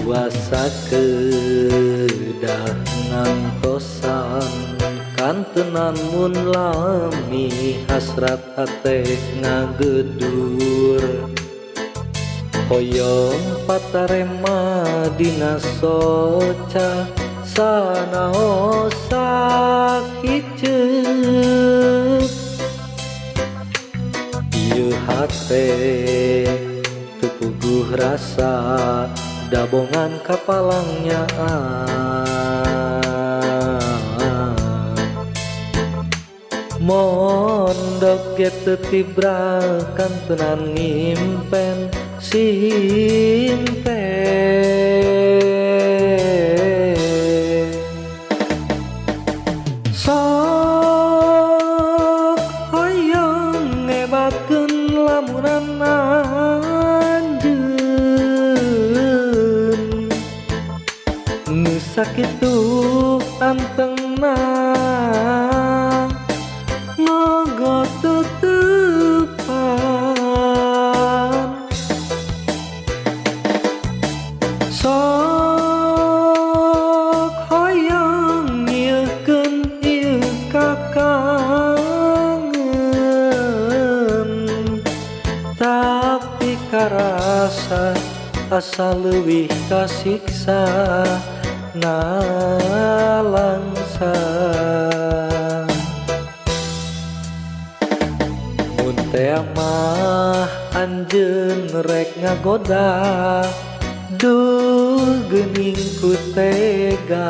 Puasa kedah ngantosan kantenan mun lami hasrat hate ngagedur hoyong patarema dina soca sanaos sakiceuk ieu hate teu puguh rasa dabongan kapalangnya mondok ge teu tibra kantenan ngimpen simpe sok hoyong ngebatkeun lamunan anjeun nu sakitu antengna ngogot tetepan sok hoyong ngiekeun ieu kakangen tapi karasa asa leuwih kasiksa nalangsa mun teh mah anjeun rek ngagoda duh geuning ku tega.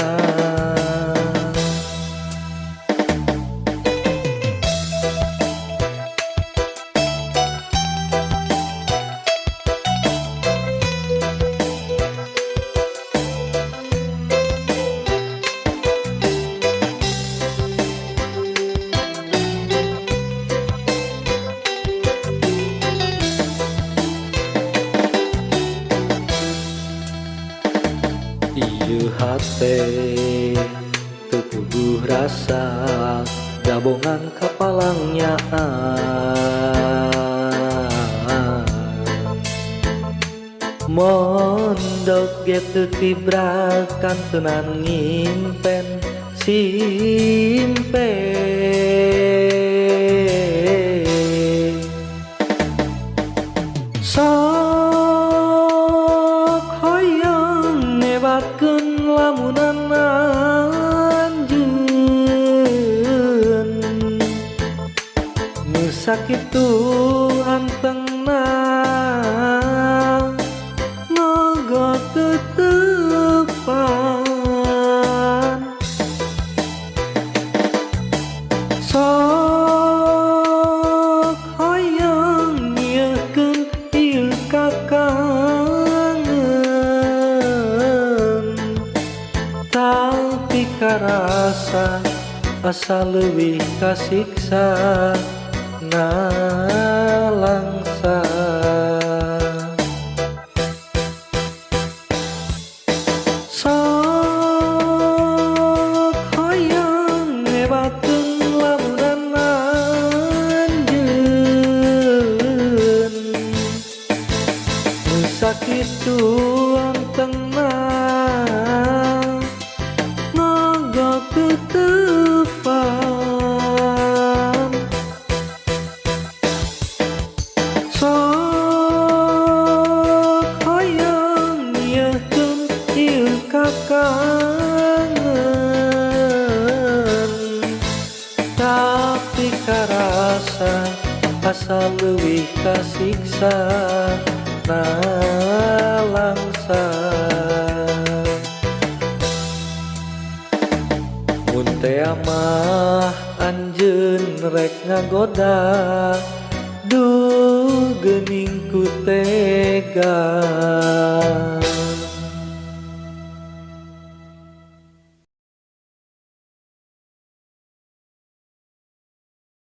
Ieu hate teu puguh rasa dabongan kapalangnya mondok ge teu tibra kantenan ngimpen simpe sok hoyong ngebatkeun lamunan anjeun nu sakitu antengna ngogot tetepan sok hoyong ngiekeun ieu kakangen tapi karasa asa leuwih kasiksa nalangsa sok hoyong ngebatkeun lamunan anjeun nu sakitu antengna ngogot tetepan sok hoyong ngiekeun ieu kakangen tapi karasa asa leuwih kasiksa nalangsa mun teh mah anjeun rek ngagoda duh geuning ku tega.